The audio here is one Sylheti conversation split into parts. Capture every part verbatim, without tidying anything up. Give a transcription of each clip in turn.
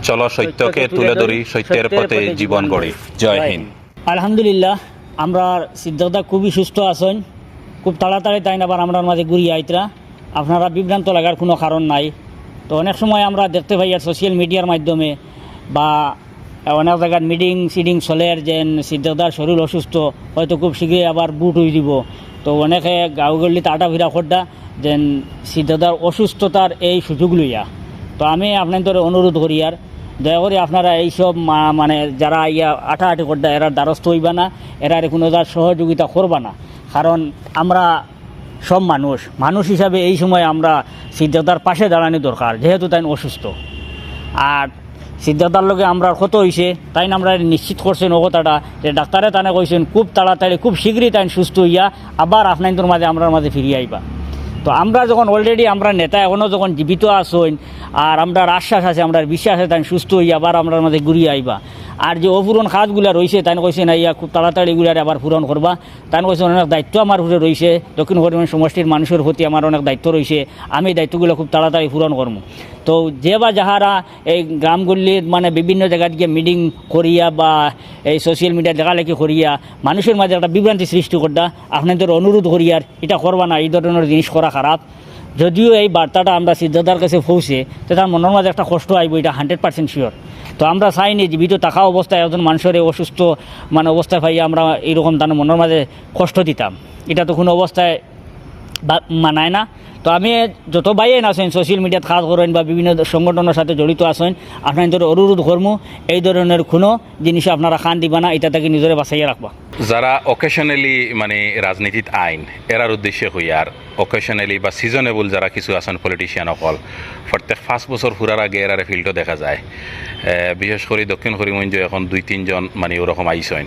চলো সত্যকে তুলে ধরি, সত্যের পথে জীবন গড়ি। জয় হিন্দ। আলহামদুলিল্লাহ, আমরার সিদ্দিকদা খুবই সুস্থ আছইন, খুব তাড়াতাড়ি তাইন আবার আমরার মাঝে ঘুরিয়া আইতরা। আপনারা বিভ্রান্ত লাগার কুনু কারণ নাই। তো অনেক সময় আমরা দেখতে পাই আর সোশ্যাল মিডিয়ার মাধ্যমে বা অনেক জাগাত মিটিং সিটিং চলের যেন সিদ্দিকদার শরীর অসুস্থ, হয়তো খুব শীঘ্রই আবার বুট অইযিবো। তো অনেকে গাঁও গল্লিত আটা ফিরা কররা যেন সিদ্দিকদার অসুস্থতার এই সুযোগ লইয়া। তো আমি আপনাইন্তরে অনুরোধ করিয়ার, দয়া করি আপনারা এইসব মা-, মানে যারা ইয়া আটাআটি কররা, এরার দ্বারস্থ অইবা না, এরারে কুনু জাত সহযোগিতা করবা না। কারণ আমরা সব মানুষ, মানুষ হিসাবে এই সময় আমরা সিদ্দিকদার পাশে দাঁড়ানি দরকার, যেহেতু তাইন অসুস্থ। আর সিদ্দিকদার লগে আমরার কথা অইছে, তাইন আমরারে নিশ্চিত করছইন ও কথাটা যে ডাক্তারে তানে কইছইন খুব তাড়াতাড়ি, খুব শীঘ্রই তাইন সুস্থ অইয়া আবার আপনাইন্তর মাঝে, আমরার মাঝে ফিরিয়া আইবা। তো আমরা যখন already আমরার নেতা এখনো যখন জীবিত আছইন, আর আমরার আশ্বাস আছে, আমরার বিশ্বাস আছে তাইন সুস্থ অইয়া আবার আমরার মাঝে ঘুরিয়া আইবা। আর যে অপূরণ কাজগুলা রইছে, তাইন কইছইন আইয়া খুব তাড়াতাড়ি এগুলারে আবার পূরণ করবা। তাইন কইছইন অনেক দায়িত্ব আমার উপরে রইছে, দক্ষিণ করিমগঞ্জ সমষ্টির মানুষর প্রতি আমার অনেক দায়িত্ব রইছে, আমি এই দায়িত্বগুলা খুব তাড়াতাড়ি পূরণ করমু। তো যে বা যাহারা এই গ্রাম গল্লির মানে বিভিন্ন জাগাত গিয়া মিটিং করিয়া বা এই সোশ্যাল মিডিয়াত লেখালেখি করিয়া মানুষর মাঝে একটা বিভ্রান্তি সৃষ্টি কররা, আপনাইন্তরে অনুরোধ করিয়ার ইটা করবা না, এই ধরনর জিনিস করা খারাপ। যদিও এই বার্তাটা আমরা সিদ্দিকদার কাছে পৌঁছে, তে তার মনর মাঝে একটা কষ্ট আইবো, ইটা hundred percent sure। তো আমরা চাই নি জীবিত থাকা অবস্থায় একজন মানুষরে অসুস্থ মানে অবস্থায় পাইয়া আমরা এইরকম তার মনর মাঝে কষ্ট দিতাম, ইটা তো কুনু অবস্থায় বা-, মানায় না। তো আমি যত ভাইয়াইন আছইন, সোশ্যাল মিডিয়াত কাজ করইন বা বিভিন্ন সংগঠনর সাথে জড়িত আছইন, আপনাইন্তরে অনুরোধ করমু, এই ধরনর কুনু জিনিসে আপনারা কান দিবা না, ইটা থাকি নিজরে বাঁচাইয়া রাখবা। যারা occasionally মানে রাজনীতিত আইন, এরার উদ্দেশ্যে কইয়ার, occasionally বা seasonable যারা কিছু আছইন politician অকল, প্রত্যেক পাঁচ বছর ফুরার আগে এরারে ফিল্ডো দেখা যায়। এ, বিশেষ করি দক্ষিণ করিমগঞ্জো এখন দুই তিনজন মানে ওরকম আইছইন।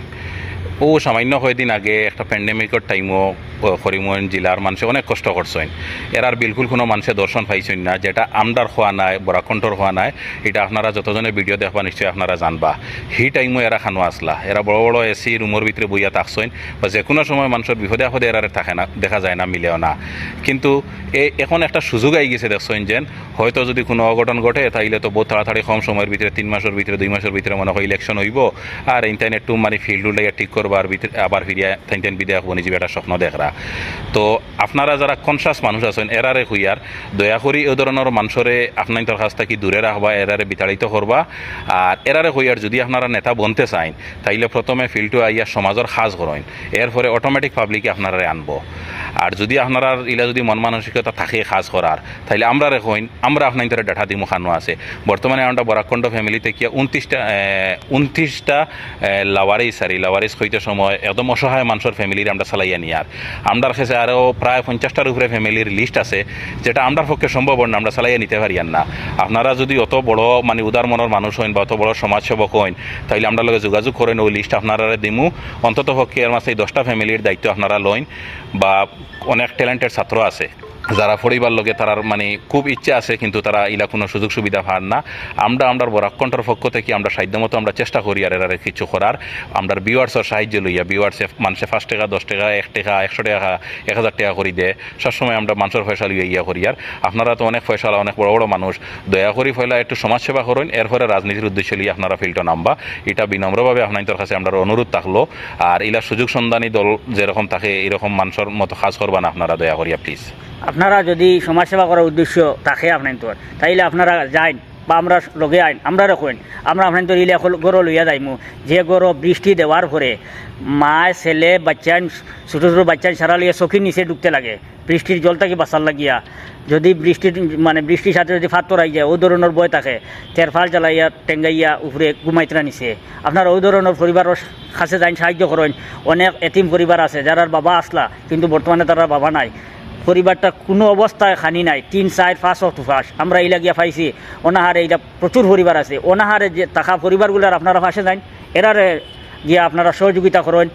ও সামান্য কয়দিন আগে একটা pandemic-র time-ও, ও, করিমগঞ্জ জেলার মানষে অনেক কষ্ট করছইন। এরার বিলকুল কুনু মানষে দর্শন পাইছইন না, যেটা আমরার কওয়া নায়, বরাক কণ্ঠর কওয়া নায়, ইটা আপনারা যতজনে ভিডিও দেখবা নিশ্চয় আপনারা জানবা। হি time-ও এরা কানো আছলা, এরা বড় বড় এসি রুমর ভিতরে বইয়া থাকছইন, বা যে কুনু সময় মানষর বিপদে আপদে এরারে থাকে না, দেখা যায় না, মিলেও না। কিন্তু এ-, এখন একটা সুযোগ আইগেছে দেখছইন যেন, হয়তো যদি কুনু অঘটন ঘটে, তাইলে তো বউত তাড়াতাড়ি কম সময়র ভিতরে, তিন মাসর ভিতরে, দুই মাসর ভিতরে মনে কয় election অইবো, আর ইনতাইন একটু মানে ফিল্ড উল্টাইয়া ঠিক করবার ভিতরে আবার ফিরিয়া তাইন তাইন বিধায়ক বনি যিবা, একটা স্বপ্ন দেখরা। তো আপনারা যারা conscious মানুষ আছইন, এরারে কইয়ার, দয়া করি ও ধরনর মানষরে আপনাইন্তর কাছ থাকি দূরে রাখবা, এরারে বিতাড়িত করবা। আর এরারে কইয়ার, যদি আপনারা নেতা বনতে চাইন, তাইলে প্রথমে ফিল্ডো আইয়া সমাজর কাজ করইন, এরপরে automatic public-এ আপনারারে আনবো। আর যদি আপনারার ইলা যদি মন মানসিকতা থাকে কাজ করার, তাইলে আমরারে কইন, আমরা আপনাইন্তরে data দিমু কানো আছে। বর্তমানে আমরা বরাককণ্ঠ family থাকিয়া ঊনত্রিশটা, এ, ঊনত্রিশটা, এ, লাওয়ারিস, আর ই লাওয়ারিস কইতে সময় একদম অসহায় মানষর family-রে আমরা চালাইয়া নিয়ার। আমরার কাছে আরো প্রায় পঞ্চাশটার উপরে family-র list আছে, যেটা আমরার পক্ষে সম্ভব অর না, আমরা চালাইয়া নিতে পারিয়ার না। আপনারা যদি অত বড় মানে উদার মনর মানুষ অইন বা অত বড় সমাজসেবক অইন, তাইলে আমরার লগে যোগাযোগ করইন, ওই list আপনারারে দিমু। অন্তত পক্ষে এর মাঝে এই দশটা family-র দায়িত্ব আপনারা লইন, বা অনেক talented ছাত্র আছে, যারা পড়িবার লগে তারার মানে খুব ইচ্ছা আছে, কিন্তু তারা ইলা কুনু সুযোগ সুবিধা পার না। আমরা আমরার বরাককণ্ঠর পক্ষ থাকি আমরা সাধ্যমতো আমরা চেষ্টা করি আর এরারে কিছু করার। আমরার viewers-র সাহায্য লইয়া, viewers-এ মানষে পাঁচ টেকা, দশ টেকা, এক টেকা, একশো টেকা, এক হাজার টেকা করি দেয়, সবসময় আমরা মানষর পয়সা লইয়া ইয়া করি। আর আপনারা তো অনেক পয়সাআলা, অনেক বড় বড় মানুষ, দয়া করি পয়লা একটু সমাজসেবা করইন, এরপরে রাজনীতির উদ্দেশ্য লইয়া আপনারা ফিল্ডো নামবা। ইটা বিনম্রভাবে আপনাইন্তর কাছে আমরার অনুরোধ থাকলো। আর ইলা সুযোগ সন্ধানী দল যেরকম থাকে, এরকম মানষর মতো কাজ করবা না আপনারা, দয়া করিয়া please। আপনারা যদি সমাজসেবা করার উদ্দেশ্য থাকে আপনাইন্তর, তাইলে আপনারা যাইন বা আমরার লগে আইন, আমরারে কইন, আমরা আপনাইন্তর ইলা ঘরো লইয়া যাইমু, যে ঘরো বৃষ্টি দেওয়ার পরে মায়, ছেলে, বাচ্চাইন, ছোট ছোট বাচ্চাইন সারা লইয়া চকির নিচে ঢুকতে লাগে। বৃষ্টির জল থাকি বাঁচার লাগিয়া, যদি বৃষ্টির, মানে, বৃষ্টির সাথে যদি ফাত্তর আই যায়, ও ধরনর ভয় থাকে, তেরফাল জ্বালাইয়া, টেঙ্গাইয়া উপরে ঘুমাইতরা নিচে। আপনারা ও ধরনর পরিবারর কাছে যাইন, সাহায্য করইন। অনেক এতিম পরিবার আছে, যারার বাবা আছলা, কিন্তু বর্তমানে তারার বাবা নাই। পরিবারটা কুনু অবস্থায় খানি নাই, তিন, চাইর, পাঁচ অক্ত উপাস। আমরা ইলা গিয়া পাইছি, অনাহারে ইলা প্রচুর পরিবার আছে। অনাহারে যে থাকা পরিবারগুলার আপনারা পাশে যাইন, এরারে গিয়া আপনারা সহযোগিতা করইন।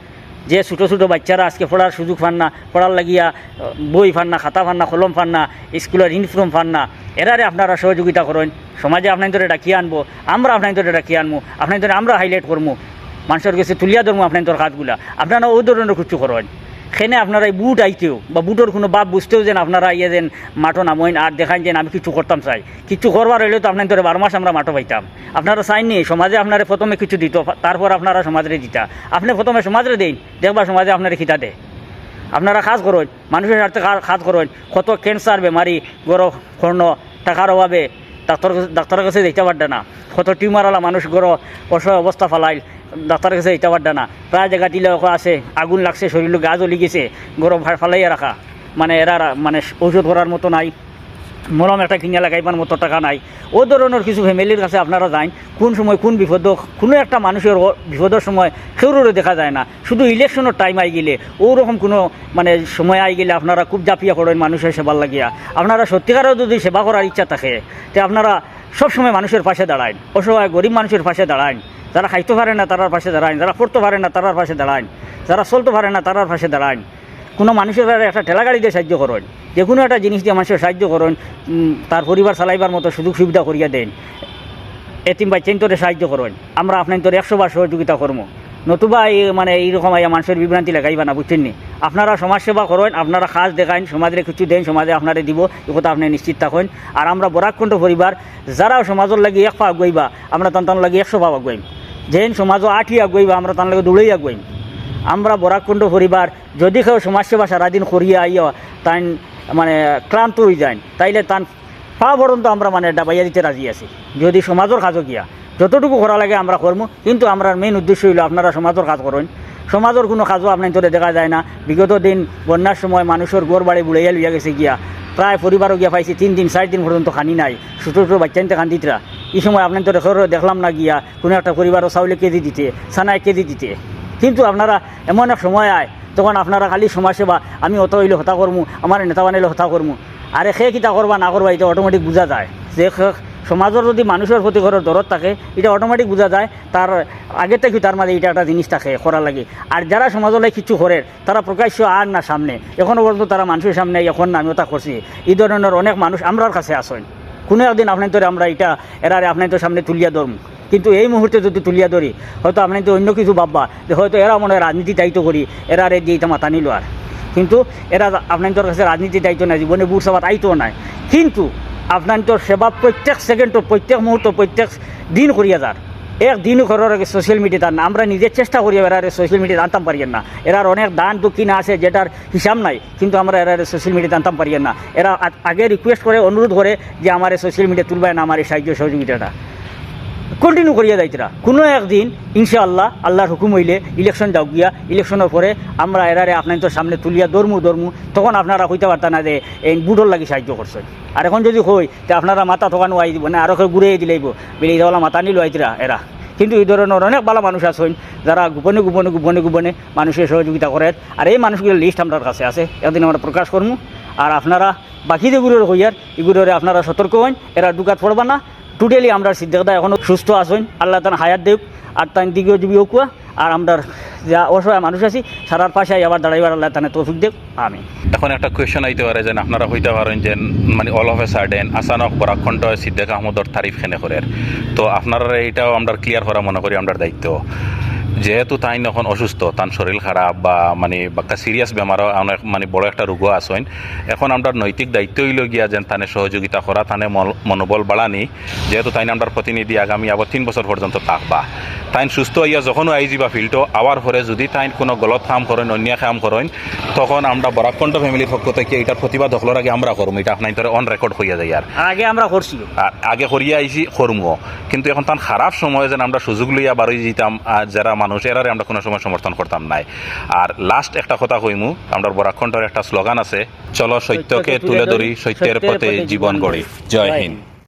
যে ছোট ছোট বাচ্চারা আজকে পড়ার সুযোগ পার না, পড়ার লাগিয়া, আহ, বই পার না, খাতা পার না, কলম পার না, স্কুলর uniform পার না, এরারে আপনারা সহযোগিতা করইন। সমাজে আপনাইন্তরে ডাকিয়া আনবো, আমরা আপনাইন্তরে ডাকিয়া আনমু, আপনাইন্তরে আমরা highlight করমু, মানষর গেছে তুলিয়া ধরমু আপনাইন্তর কাজগুলা। আপনারা ও ধরনর কিছু করইন। কেনে আপনারা এই ভোট আইতেও বা ভোটর কুনু ভাব বুঝতেও যেন আপনারা আইয়া যেন মাঠো নামইন আর দেখাইন যেন আমি কিছু করতাম চাই। কিছু করবার অইলে তো আপনাইনতরে বারো মাস আমরা মাঠো পাইতাম। আপনারা চাইননি সমাজে আপনারে প্রথমে কিছু দিত, তারপর আপনারা সমাজরে দিতা। আপনে প্রথমে সমাজরে দেইন, দেখবা সমাজে আপনারে কিতা দে। আপনারা কাজ করইন, মানুষর স্বার্থে কা-, কাজ করইন। কত cancer বেমারি, গরো কর্ণ, টাকার অভাবে ডাক্তার, ডাক্তারর কাছে যাইতা পারতা না। কত tumor আলা মানুষ গরো অসহায় অবস্থা ফালাইল, ডাক্তারর কাছে যাইতা পারতা না। প্রায় জাগাত ইলা অখন আছে, আগুন লাগছে, শরীরো গা জ্বলি গেছে, গরো ফা-, ফালাইয়া রাখা। মানে এরার মানে ঔষধ করার মতো নাই, মলম একটা কিনিয়া লাগাইবার মতো টাকা নাই। অউ ধরনর কিছু family-র কাছে আপনারা যাইন, কুন সময় কুন বিপদ, কুনু একটা মানুষর অ-, বিপদর সময় কেউররে দেখা যায় না। শুধু election-র time আইগেলে, অউ রকম কুনু মানে সময় আইগেলে আপনারা খুব ঝাঁপিয়া পড়ইন মানুষর সেবার লাগিয়া। আপনারা সত্যিকারও যদি সেবা করার ইচ্ছা থাকে, তে আপনারা সব সময় মানুষর পাশে দাঁড়াইন, অসহায় গরিব মানুষর পাশে দাঁড়াইন, যারা খাইতো পারে না তারার পাশে দাঁড়াইন, যারা পড়তো পারে না তারার পাশে দাঁড়াইন, যারা চলতো পারে না তারার পাশে দাঁড়াইন। কুনু মানুষর একটা ঠেলা গাড়ি দিয়া সাহায্য করইন, যেকুনু একটা জিনিস দিয়া মানুষর সাহায্য করইন, উম, তার পরিবার চালাইবার মতো সুযোগ সুবিধা করিয়া দেইন। এতিম বাচ্চাইন্তরে সাহায্য করইন, আমরা আপনাইন্তরে একশো বার সহযোগিতা করমু। নতুবা এই, মানে, এইরকম আইয়া মানুষর বিভ্রান্তি লাগাইবা না, বুঝছইন নি? আপনারা সমাজ সেবা করইন, আপনারা কাজ দেখাইন, সমাজরে কিছু দেইন, সমাজে আপনারে দিবো, ই কথা আপনে নিশ্চিত থাকইন। আর আমরা বরাক কণ্ঠ পরিবার, যারা সমাজর লাগি এক পা আগুয়াইবা, আমরা তান তান লাগি একশো পা আগুয়াইম। যেইন সমাজো আটি আগুয়াইবা, আমরা তান লাগি দৌড়াই আগুয়াইম। আমরা বরাক কণ্ঠ পরিবার, যদি কেউ সমাজ সেবা সারাদিন করিয়া আইয়া তাইন, মানে, ক্লান্ত অইযাইন, তাইলে তান পা পর্যন্ত আমরা, মানে, ডাবাইয়া দিতে রাজি আছি। যদি সমাজর কাজো গিয়া যতটুকু করা লাগে আমরা করমু, কিন্তু আমরার main উদ্দেশ্য অইলো আপনারা সমাজর কাজ করইন। সমাজর কুনু কাজও আপনাইন্তরে দেখা যায় না। বিগত দিন বন্যার সময় মানুষর ঘর বাড়ি বুড়াইয়া লইয়া গেছে গিয়া, প্রায় পরিবারও গিয়া পাইছি তিন দিন চাইর দিন পর্যন্ত খানি নাই, ছোটো ছোটো বাচ্চাইন্তে কান্দিতরা। ই সময় আপনাইন্তরে কেউরে দেখলাম না গিয়া কুনু একটা পরিবারও চাউল এক কেজি দিতে, চানা এক কেজি দিতে। কিন্তু আপনারা এমন এক সময় আয়, তখন আপনারা খালি সমাজ সেবা, আমি অত অইলে হতা করমু, আমার নেতা বানাইলে হতা করমু। আরে কে কিতা করবা না করবা, ইটা automatic বুঝা যায়। যে কে-, সমাজর যদি মানুষর প্রতি ঘরর দরদ থাকে, ইটা automatic বুঝা যায়। তার আগে থাকি তার মাঝে ইটা একটা জিনিস থাকে করার লাগি। আর যারা সমাজর লাগি কিছু করের, তারা প্রকাশ্য আর না সামনে, এখনো পর্যন্ত তারা মানুষর সামনে আইয়া কর না আমি অতা করছি। ই ধরনর অনেক মানুষ আমরার কাছে আছইন। কুনু একদিন আপনাইন্তরে আমরা ইটা, এরারে আপনাইন্তর সামনে তুলিয়া ধরমু। কিন্তু এই মুহূর্তে যদি তুলিয়া ধরি, হয়তো আপনাইন্তে অন্য কিছু ভাববা যে হয়তো এরা মনে হয় রাজনীতিত আইতো করি, এরারে দিয়া ইতা মাতানি লওয়ার। কিন্তু এরা আপনাইন্তর কাছে রাজনীতিত আইতো নায়, জীবনে ভোট চাওয়াত আইতো নায়। কিন্তু আপনাইন্তর সেবা প্রত্যেক সেকেন্ডো, প্রত্যেক মুহূর্ত, প্রত্যেক দিন করিয়া যার। এক দিনও করার আগে social media-ত আর না, আমরা নিজে চেষ্টা করিয়া এরারে social media-ত আনতাম পারিয়ার না। এরার অনেক দান দক্ষিণা আছে যেটার হিসাব নাই, কিন্তু আমরা এরারে social media-ত আনতাম পারিয়ার না। এরা আ-, আগে request করে, অনুরোধ করে যে আমারে social media তুলবায় না, আমার এই সাহায্য সহযোগিতাটা continue করিয়া যাইতরা। কুনু একদিন ইনশাআল্লাহ, আল্লাহর হুকুম অইলে election যাউক গিয়া, election-অর পরে আমরা এরারে আপনাইন্তর সামনে তুলিয়া ধরমু, ধরমু, তখন আপনারা কইতা পারতা না যে এই ভোটর লাগি সাহায্য করছইন। আর এখন যদি কই, তে আপনারা মাথা তখন ওয়াই দিব না, আরো কেউ ঘুরাই দিলাইবো, বলে, "ইতা অলা মাতানি লওয়াইতরা এরা।" কিন্তু ই ধরনর অনেক ভালা মানুষ আছইন, যারা গোপনে, গোপনে, গোপনে, গোপনে মানুষরে সহযোগিতা করের। আর এই মানুষগুলোর list আমরার কাছে আছে, একদিন আমরা প্রকাশ করমু। আর আপনারা বাকি যেগুলোরে কইয়ার, ইগুলোরে আপনারা সতর্ক অইন, এরা ঢুকাত পড়বা না। Totally আমরার সিদ্দিক দা এখনো সুস্থ আছইন, আল্লাহ তান হায়াত দেউক, আর তান দিকেও জীবী অউক্কা। আর আমরার যা অসহায় মানুষ আছি, তারার পাশে আবার দাঁড়াইবার আল্লাহ তানে তৌফিক দেউক। আমিন। এখন একটা question আইতে পারে যে আপনারা কইতা পারইন যে, মানে, all of a sudden আচানক বরাক কণ্ঠ সিদ্দিক আহমদর তারিফ কেনে করের। তো আপনারারে ইটাও আমরা clear করা মনে করি আমরার দায়িত্ব। যেহেতু তাইন এখন অসুস্থ, তান শরীর খারাপ বা, মানে, বাক্কা serious বেমারও, অনেক, মানে, বড় একটা রোগও আছইন। এখন আমরার নৈতিক দায়িত্ব অইলো গিয়া যেন তানে সহযোগিতা করা, তানে মল-, মনোবল বাড়ানি। যেহেতু তাইন আমরার প্রতিনিধি, আগামী আবার তিন বছর পর্যন্ত থাকবা। তাইন সুস্থ অইয়া যখন আই যিবা field-ও, আওয়ার পরে যদি তাইন কুনু গলত কাম করইন, অন্যায় কাম করইন, তখন আমরা বরাক কণ্ঠ family-র পক্ষ থাকি ইটার প্রতিবাদ হকলর আগে আমরা করমু। ইটা আপনাইন্তরে on record কইয়া যাইয়ার। আর আগে আমরা করছি। আর আগে করিয়া আইছি, করমুও। কিন্তু এখন তান খারাপ সময় যেন আমরা সুযোগ লইয়া বারই যিতাম, আর যারা মানুষ, এরারে আমরা কুনু সময় সমর্থন করতাম নায়। আর last একটা কথা কইমু, আমরার বরাক কণ্ঠর একটা slogan আছে, "চলো সত্যকে তুলে ধরি, সত্যের পথে জীবন গড়ি।" জয় হিন্দ।